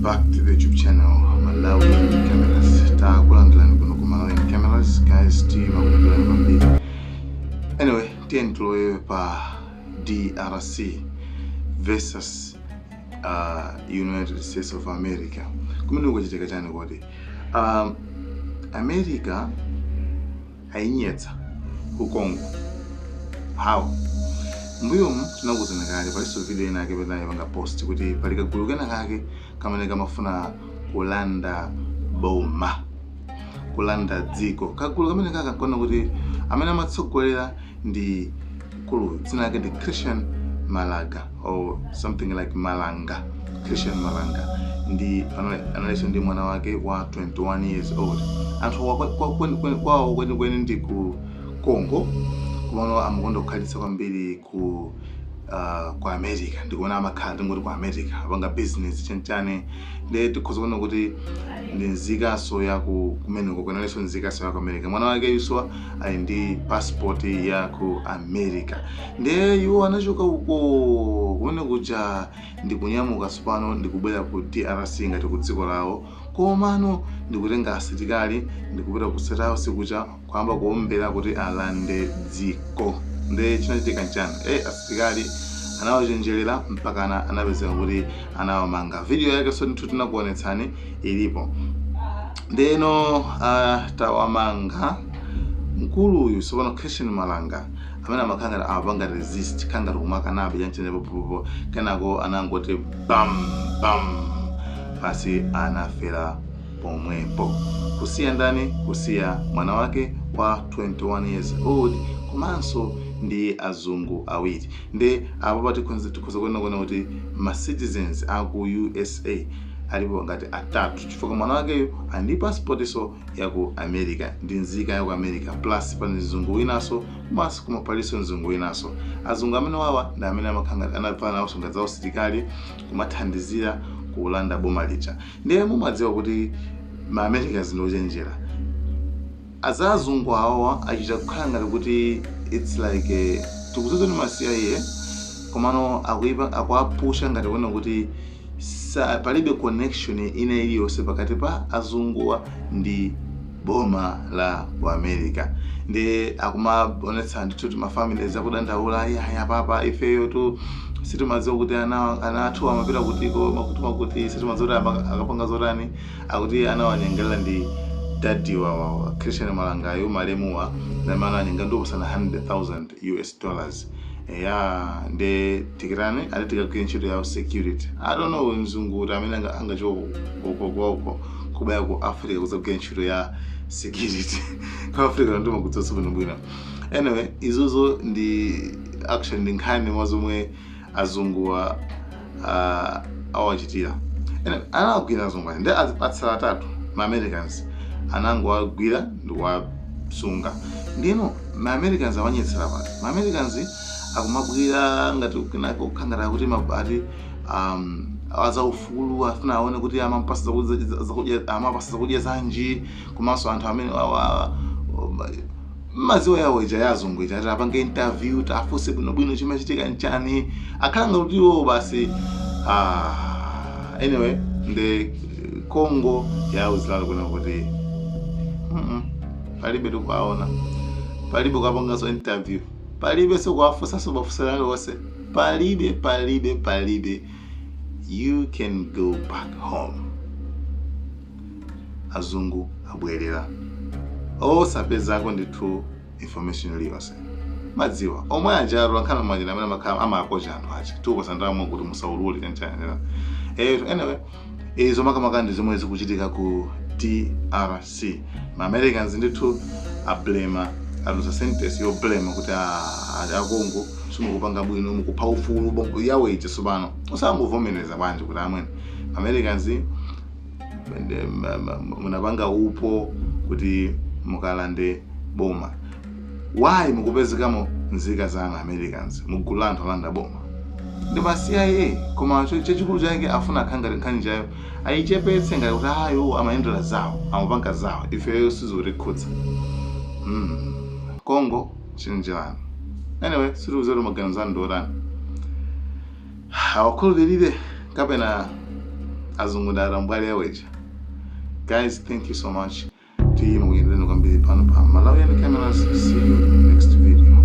Back to the YouTube channel Malawian Cameras. Takulandirani kuno ku Malawian Cameras, guys, timakulandirani kwambiri. Anyway, tiyeni tilowe pa DRC versus United States of America. Kumene kuchitika chani kodi? America ayinyetsa ku Congo. How? Mbuyomu tinakuuzani kale, palinso video ina yake pena panga post kuti pali kagulu kena kake kamene kamafuna kulanda boma, kulanda dziko. Kagulu kamene kaka nkona kuti amene amatsogolera ndi mkulu, dzina lake ndi Christian Malaga or something like Malanga, Christian Malanga, ndi analinso ndi mwana wake wa 21 years old. Anthu kwawo kwenikweni ndi ku Congo, komano amakonda kukhalitsa kwambiri ku America. Ndikuona amakhala, tingoti ku America, apanga business chanchane. Ndi tikhoza kuona kuti ndi nzikaso ya ku kumeneko, kunalinso nzikaso ya ku America. Mwana wake yuso ali ndi passport ya ku America. Ndiye iwo anachoka uko kumene kuja ndikunyamuka tsopano ndikubwera ku DRC ngati ku dziko lawo, komano ndikutenga asilikali ndikupita ku State House kuja kuyamba kuombera kuti alande dziko. Ndiye chinachitika nchani? Asilikali anawachenjerera mpakana anapezeka kuti anawamanga. Video yake so ndithu tinakuonetsani, ilipo. Ndeno tawamanga mkuluyu tsopano, Christian Malanga, amene amakhala ngati amapanga resist, khala ngati kumakanabe chanchene popopo, kenako anangoti bam bam, basi, anafera pomwepo. Kusiya ndani? Kusiya mwana wake wa 21 years old komanso ndi azungu awiri. Ndi apo tikhoza kuona kuti ma citizens aku USA alipo ngati atatu, chifukwa mwana wakeyo ali ndi passport so yaku America, ndi nzika yaku America, plus pali mzungu winanso, komanso kuma palinso mzungu winanso. Azungu amene wawa ndi amene amakhala anapana nawonso ngati za usilikali kumathandizira kulanda boma lija. Ndiye mumadziwa kuti ma Americans ndi ochenjera. Azazungu awawa achita kukhala ngati kuti it's like tikuziza ndi ma CIA, komano akuipa akuapusha ngati kuona kuti palibe connection ina iliyonse pakati pa azunguwa ndi boma la ku America. Ndi akumaonetsa ndithu kuti ma families akudandaula, "Aya papa, ifeyo tu sitimadziwa kuti ana athu amapita kutiko, makuti makuti, sitimadziwa kuti akapanga zotani." Akuti anawanyengerera ndi daddy wa Christian Malangayo, malemuwa, namene anawanyenga ndi kupasana $100,000 US. Ya, ndi tikirani ati tikagwire ntchito ya security. I don't know mzungu kuti amene angachoka uko kubaya ku Africa kuzagwira ntchito ya security ku Africa, ndimakudzotsa bwinobwino. Anyway, izozo ndi action, ndi nkhani mwa zomwe azunguwa awachitira. Anyway, anawagwira azungu aja ndi atsala atatu. Ma Americans anangowagwira ndikuwasunga. Ndino ma Americans awanyetsera pati? Ma Americans akumabwira ngati kenako kukhala kuti ati azaufulu afuna aone kuti amapasa zakudya, amapasa zakudya zanji, komanso anthu amene maziwa yawo ija ya azungu ija, ati apange interview, tafunse bwinobwino chimachitika nchani. Akhala ngati iwo basi. Anyway, ndi Congo yauzilalo kuna kuti palibe tikuwaona, palibe kuwapanganso interview, palibe sikuwafunsanso mafunso aliwonse, palibe, palibe, palibe. You can go back home. Azungu abwerera osapezako ndithu information iliyonse. Madziwa omwe aja atolankhana manja amene amakhala amakocha anthu aja, tikupasa ndalama kuti musaulule chanchana. Anyway, izo makamaka ndi zomwe zikuchitika ku DRC. Ma Americans ndithu ablema, aluza sentence yoblema kuti akongo simukupanga bwino, mukupha ufulu bongo yawo ija. Tsopano usangovomereza bwanji kuti amwene Americans munapanga upo kuti mukalande boma? Why mukupezekamo nzika za Americans mugulu la anthu alanda boma? Ndi ma CIA. Koma chachikulu chake afuna akhala ngati nkhani chayo ayichepetse, ngati kuti ayo amayendera zawo, amapanga zawo, ifeyo sizikutikhudza. Congo chenjerani. Anyway, sitikuziwa kuti maganizo anu ndi otani. Awakhulupirire kapena Azungu ndi atambwali aweja. Guys, thank you so much. Timakunyadilani kwambiri pano pa Malawian Cameras. See you next video.